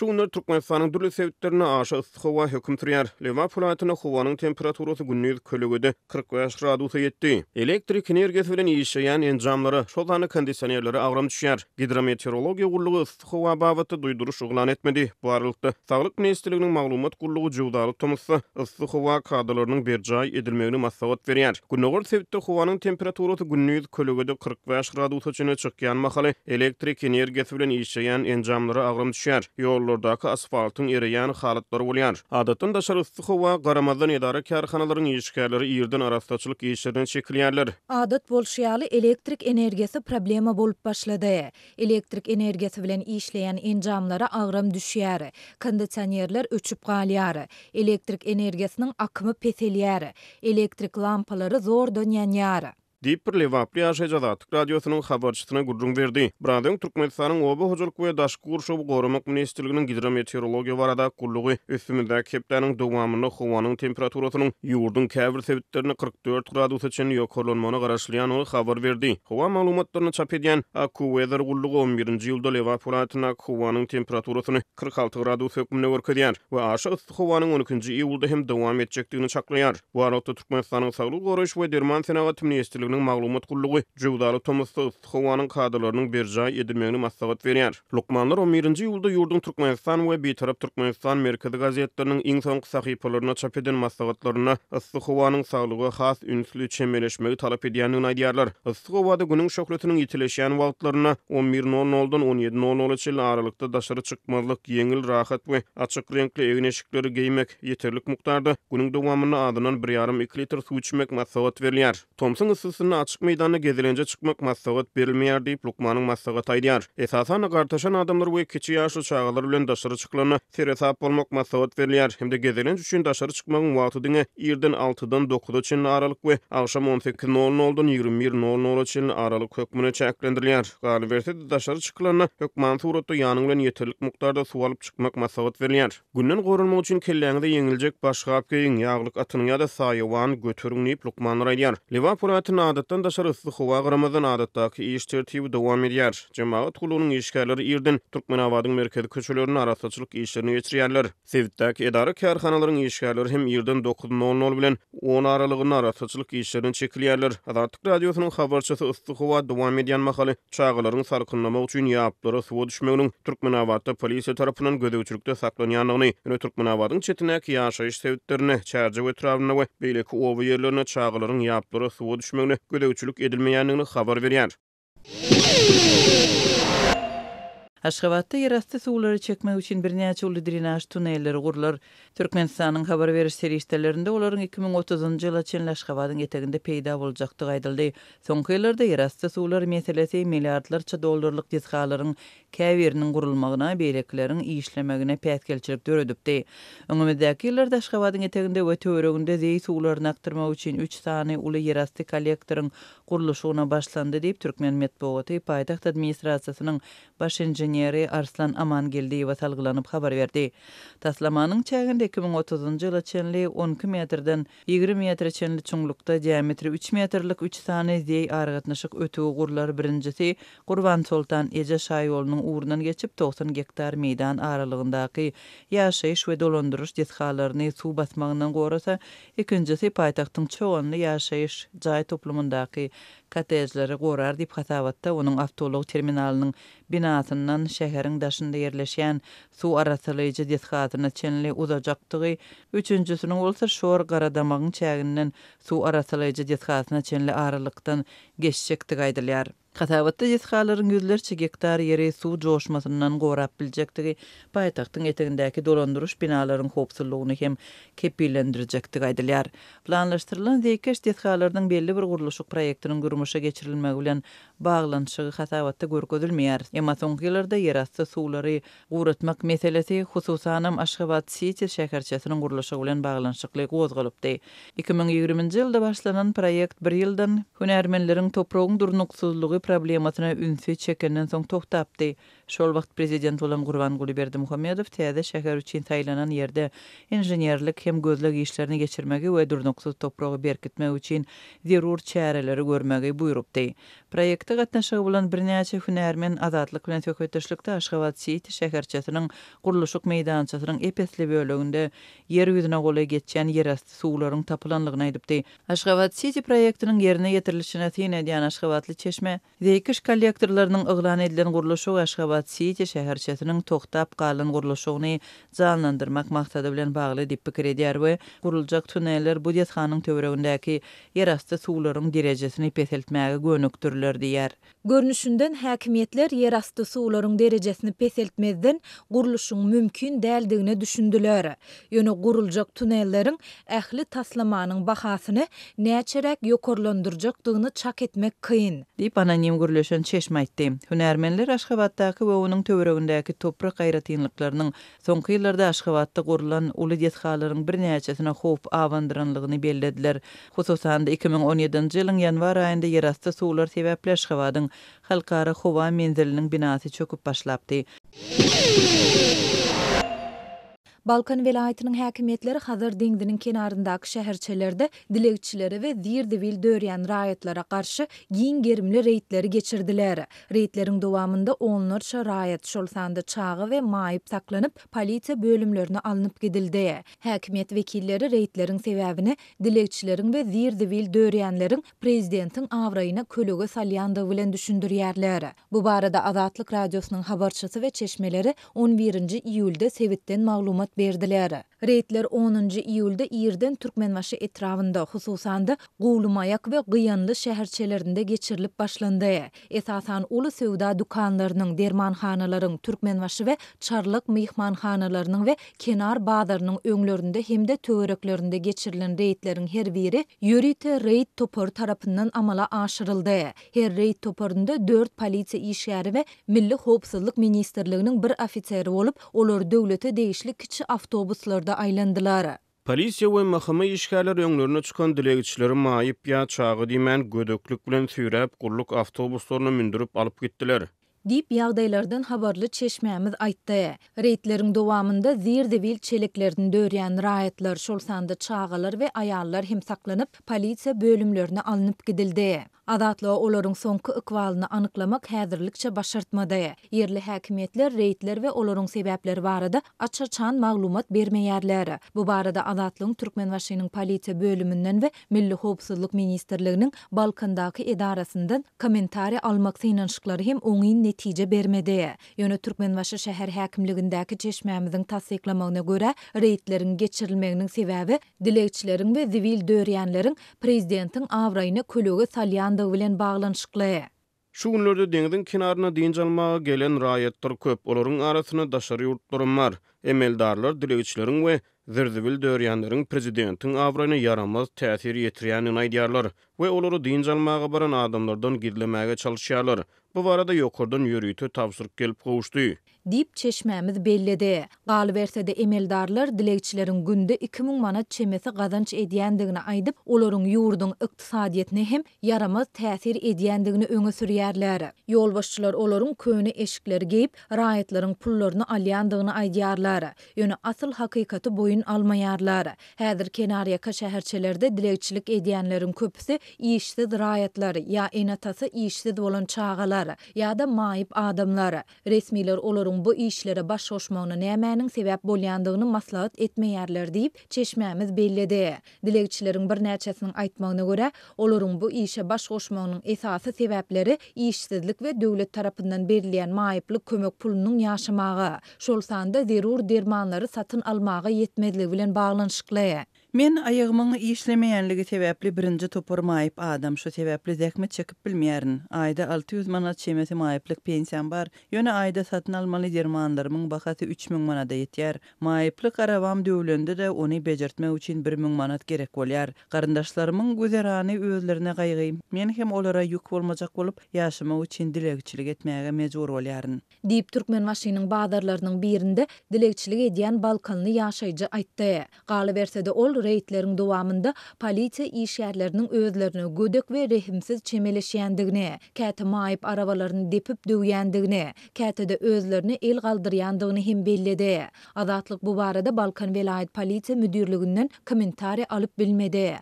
Şu günler Türkmenistanyň dürli sebitlerinde aşa yssy howa höküm sürýär. Lebap welaýatynda howanyň temperaturasy gündiz kölegede 45 gradusa ýetdi. Elektrik energiýasy bilen işleýän enjamlara, şol sanda kondisionerlere agram düşýär. Gidrometeorologiýa gullugy yssy howa babatda duýduryş yglan etmedi. Bu aralykda, Saglyk ministrliginiň maglumat gullugy jöwzaly tomusda yssy howa kadalarynyň berjaý edilmegini maslahat berýär. Gündogar sebitde howanyň temperaturasy gündiz kölegede 45 gradusa çenli çykýan mahaly elektrik energiýasy bilen işleýän enjamlara agram düşýär, ýollardaky asfaltyň ereýän halatlary bolýar. Adatdan daşary yssy howa garamazdan edara-kärhanalaryň işgärleri irden arassaçylyk işlerine çekilýärler. Adat bolşy ýaly, elektrik energiýasy problema bolup başlady. Elektrik energiýasy bilen işleýän enjamlara agram düşýär, kondisionerler öçüp galýar, elektrik energiýasynyň akymy peselýär, elektrik lampalary zordan ýanýar. Diýip, bir lebaply ýaşaýjy Azatlyk Radiosynyň habarçysyna gürrüň berdi. Biraz öň Türkmenistanyň Oba hojalyk we daşky gurşawy goramak ministrliginiň Gidrometeorologiýa baradaky gullugy üstümizdäki hepdäniň dowamynda howanyň temperaturasynyň ýurduň käbir sebitlerinde 44 gradusa çenli ýokarlanmagyna garaşylýandygyny habar berdi. Howa maglumatlaryny çap edýän AccuWeather gullugy on birinji iýulda Lebap welaýatyndaky howanyň temperaturasyny 46 gradus hökmünde görkezýär we aşa yssy howanyň on ikinji iýulda hem dowam etjekdigini çaklaýar. Bu aralykda, Türkmenistanyň Saglygy goraýyş we derman senagaty ministrliginiň maglumat gullugy jöwzaly tomusda yssy howanyň kadalarynyň berjaý edilmegini maslahat berýär. Lukmanlar on birinji iýulda ýurduň Türkmenistan we Bitarap Türkmenistan merkezi gazetleriniň iň soňky sahypalarynda çap eden maslahatlarynda yssy howanyň saglyga has ünsli çemeleşmegi talap edýändigini aýdýarlar. Yssy howada günüň şöhlesiniň ýitileşýän wagtlarynda on bir nol noldan on ýedi nol nola çenli aralykda daşary çykmazlyk, ýeňil, rahat we açyk reňkli egin-eşikleri geýmek, ýeterlik mukdarda, günüň dowamynda azyndan bir ýarym-iki litr suw içmek maslahat berilýär. Tomsuň yssysynda açyk meýdanda gezelenje çykmak maslahat berilmeýär diýip, lukmanyň maslahaty aýdýar. Esasan-da, gartaşan adamlar we kiçi ýaşly çagalar bilen daşary çykylanda seresap bolmak maslahat berilýär hem-de gezelenç üçin daşary çykmagyň wagty diňe irden altydan dokuza çenli aralyk we agşam on sekiz nol noldan 21 nol nola çenli aralyk hökmünde çäklendirilýär. Galyberse-de, daşary çykylanda hökmany suratda ýanyň bilen ýeterlik mukdarda suw alyp çykmak maslahat berilýär. Günden goranmak üçin kelläňize ýeňiljek başgap geýiň, ýaglyk atynyň ýa-da saýawan göteriň diýip, lukmanlar aýdýar. Lebap welaýatynda adatdan daşary yssy howa garamazdan, adatdaky iş tertibi dowam edýär. Jemagat gullugynyň işgärleri irden Türkmenabadyň merkezi köçelerinde arassaçylyk işlerini geçirýärler. Sebitdäki edara-kärhanalaryň işgärleri hem irden dokuz nol nol bilen on aralygynda arassaçylyk işlerine çekilýärler. Azatlyk Radiosynyň habarçysy yssy howa dowam edýän mahaly çagalaryň salkynlamak üçin ýaplara suwa düşmeginiň Türkmenabatda polisiýa tarapyndan gözegçilikde saklanýandygyny, ýöne Türkmenabadyň çetindäki ýaşaýyş sebitlerinde, Çärjew etrabynda we beýleki oba ýerlerinde çagalaryň ýaplara suwa düşmegine gözegçilik edilmeýändigini habar berýär. Aşgabatda ýerasty suwlary çekmek üçin birnäçe uly drenaž tunelleri gurlar. Türkmenistanyň habar beriş serişdelerinde olaryň 2030-njy ýyla çenli Aşgabadyň eteginde peýda boljakdygy aýdyldy. Soňky ýyllarda ýerasty suwlar meselesi milliardlarça dollarlyk desgalaryň käbiriniň gurulmagyna, beýlekileriň işlemegine päsgelçilik döredipdi. Öňümizdäki ýyllarda Aşgabadyň eteginde we töwereginde zeý suwlaryny akdyrmak üçin üç sany uly ýerasty kollektoryň gurluşygyna başlandy diýip, türkmen metbugaty paýtagt administrasiýasynyň baş inženeri Arslan Amangeldiýewe salgylanyp habar berdi. Taslamanyň çäginde 2030-njy ýyla çenli on iki metrden 20 metre çenli çuňlukda diametri üç metrlik üç sany zeý aragatnaşyk ötügi gurlar, birinjisi Gurbansoltan eje şaýolunyň ugrundan geçip, 90 gektar meýdan aralygyndaky ýaşaýyş we dolandyryş desgalaryny suw basmagyndan gorasa, Ikinjisi paýtagtyň Çoganly ýaşaýyş jaý toplumyndaky kottejleri gorar diýip hasabatda onuň awtoulag terminalynyň binasyndan şäheriň daşynda ýerleşýän suw arassalaýjy desgasyna çenli uzajakdygy, üçünjisiniň bolsa Şor Garadamagyň çäginden suw arassalaýjy desgasyna çenli aralykdan geçjekdigi aýdylýar. Hasabatda desgalaryň ýüzlerçe gektar ýeri suw joşmasyndan gorap biljekdigi, paýtagtyň etegindäki dolandyryş binalaryň howpsuzlygyny hem kepillendirjekdigi aýdylýar. Planlaşdyrylan zeýkeş desgalarynyň belli bir gurluşyk proýektiniň durmuşa geçirilmegi bilen baglanyşygy hasabatda görkezilmeýär. Emma soňky ýyllarda ýerasty suwlary guratmak meselesi, hususanam, Aşgabat-siti şäherçesiniň gurluşygy bilen baglanyşykly gozgalypdy. 2020-nji ýylda başlanan proýekt bir ýyldan, hünärmenleriň topragyň durnuksyzlygy problemasyna ünsi çekenden soň togtapdy. Şol wagt prezident bolan Gurbanguly Berdimuhamedow täze şäher üçin saýlanan ýerde inženerlik hem gözleg işlerini geçirmegi we durnuksyz topragy berkitmek üçin zerur çäreleri görmegi buýrupdy. Proýekte gatnaşygy bolan birnäçe hünärmen Azatlyk bilen söhbetdeşlikde Aşgabat-siti şäherçesiniň gurluşyk meýdançasynyň ep-esli böleginde ýer ýüzüne golaý geçýän ýerasty suwlaryň tapylandygyny aýdypdy. Aşgabat-siti proýektiniň ýerine ýetirilişine syn edýän aşgabatly çeşme, Zeýkeş kollektorlarynyň yglan edilen gurluşygy Aşgabat-siti şäherçesiniň tohtap galan gurluşygyny janlandyrmak maksady bilen bagly diýip pikir edýär we guruljak tuneller bu desganyň töweregindäki ýerasty suwlaryň derejesini peseltmäge gönükdiriler diýýär. Görnüşinden, häkimiýetler ýerasty suwlaryň derejesini peseltmezden gurluşygyň mümkin däldigine düşündiler. Ýöne guruljak tunelleriň ähli taslamanyň bahasyny näçeräk ýokarlandyrjakdygyny çak etmek kyn. Diýip, anonim gürleşen çeşme aýtdy. Hünärmenler Aşgabatdaky we onuň töweregindäki toprak aýratynlyklarynyň soňky ýyllarda Aşgabatda gurlan uly desgalaryň birnäçesine howp abandyranlygyny bellediler. Hususan-da, 2017-nji ýylyň ýanwar aýynda ýerasty suwlar sebäpli Aşgabadyň Halkara howa menziliniň binasy çöküp başlapdy. Balkan welaýatynyň häkimiýetleri Hazar deňziniň kenaryndaky şäherçelerde dilegçilere we zir-zibil dörýän raýatlara garşy giň gerimli reýdleri geçirdiler. Reýdleriň dowamynda onlarça raýat, şol sanda çaga we maýyp saklanyp, polisiýa bölümlerine alnyp gidildi. Häkimiýet wekilleri reýdleriň sebäbini dilegçileriň we zir-zibil dörýänleriň prezidentiň abraýyna kölege salýandygy bilen düşündirýärler. Bu barada Azatlyk Radiosynyň habarçysy we çeşmeleri on birinji iýulda sebitden maglumat berdiler. Reýdler onunjy iýulda irden Türkmenbaşy etrabynda, hususan-da, Guwlymaýak we Gyýanly şäherçelerinde geçirilip başlandy. Esasan, uly söwda dükanlarynyň, dermanhanalaryň, Türkmenbaşy we Çarlak myhmanhanalarynyň we Kenar bazarynyň öňlerinde hem-de töwereklerinde geçirilen reýdleriň her biri ýörite reýd topary tarapyndan amala aşyryldy. Her reýd toparynda dört polisiýa işgäri we Milli howpsuzlyk ministrliginiň bir ofiseri bolup, olar döwlete degişli kiçi awtobuslarda aýlandylar. Polisiýa we MHM işgärleri öňlerine çykan dilegçileri maýyp ýa çaga diýmän gödeklik bilen süýräp, gulluk awtobuslaryna mündürip alyp gitdiler. Diýip, ýagdaýlardan habarly çeşmämiz aýtdy. Reýdleriň dowamynda zir-zibil çeleklerini dörýän raýatlar, şol sanda çagalar we aýallar hem saklanyp, polisiýa bölümlerine alnyp gidildi. Azatlyga olaryň soňky ykbalyny anyklamak häzirlikçe başartmady. Ýerli häkimiýetler reýdler we olaryň sebäpleri barada aç-açan maglumat bermeýärler. Bu barada Azatlygyň Türkmenbaşynyň polisiýa bölüminden we Milli howpsuzlyk ministrliginiň Balkandaky edarasyndan kommentariý almak synanyşyklary hem oňyn netije bermedi. Ýöne Türkmenbaşy şäher häkimligindäki çeşmämiziň tassyklamagyna görä, reýdleriň geçirilmeginiň sebäbi dilegçileriň we zibil dörýänleriň prezidentiň abraýyna kölege salýandygy bilen baglanyşykly. Şu günlerde deňziň kenaryna dynç almaga gelen raýatlar köp, olaryň arasynda daşary ýurtlaram bar. Emeldarlar dilegçileriň we zir-zibil dörýänleriň prezidentiň abraýyna ýaramaz täsir ýetirýändigini aýdýarlar we olary dynç almaga baran adamlardan gizlemäge çalyşýarlar. Bu barada ýokardan ýörite tabşyryk gelip gowuşdy. Diýip, çeşmämiz belledi. Galyberse-de, emeldarlar dilegçileriň günde 2000 manat çemesi gazanç edýändigini aýdyp, olaryň ýurduň ykdysadyýetine hem ýaramaz täsir edýändigini öňe sürýärler. Ýolbaşçylar olaryň köne eşikleri geýip, raýatlaryň pullaryny alýandygyny aýdýarlar. Ýöne asyl hakykaty boýun almaýarlar. Häzir kenarýaka şäherçelerde dilegçilik edýänleriň köpüsi işsiz raýatlar, ýa ene-atasy işsiz bolan çagalar, ýa-da maýyp adamlar. Resmiler olaryň bu işlere baş goşmagyna nämäniň sebäp bolýandygyny maslahat etmeýärler diýip, çeşmämiz belledi. Dilegçileriň birnäçesiniň aýtmagyna görä, olaryň bu işe baş goşmagynyň esasy sebäpleri işsizlik we döwlet tarapyndan berilýän maýyplyk kömek pulunyň ýaşamaga, şol sanda zerur dermanlary satyn almaga ýetmezligi bilen baglanyşykly. Men aýagymyň işlemeýänligi sebäpli birinji topar maýyp adam, şu sebäpli zähmet çekip bilmeýärin. Aýda 600 manat çemesi maýyplyk pensiýam bar, ýöne aýda satyn almaly dermanlarymyň bahasy 3000 manada ýetýär. Maýyplyk arabam döwlende-de, ony bejertmek üçin 1000 manat gerek bolýar. Garyndaşlarymyň güzerany özlerine gaýgy, men hem olara ýük bolmajak bolup, ýaşamak üçin dilegçilik etmäge mejbur bolýaryn. Diýip, Türkmenbaşynyň bazarlarynyň birinde dilegçilik edýän balkanly ýaşaýjy aýtdy. Galyberse-de, ol reýdleriň dowamynda polisiýa işgärleriniň özlerine gödek we rehimsiz çemeleşýändigini, käte maýyp arabalaryny depip döwýändigini, käte-de özlerine el galdyrýandygyny hem belledi. Azatlyk bu barada Balkan welaýat polisiýa müdirliginden kommentariý alyp bilmedi.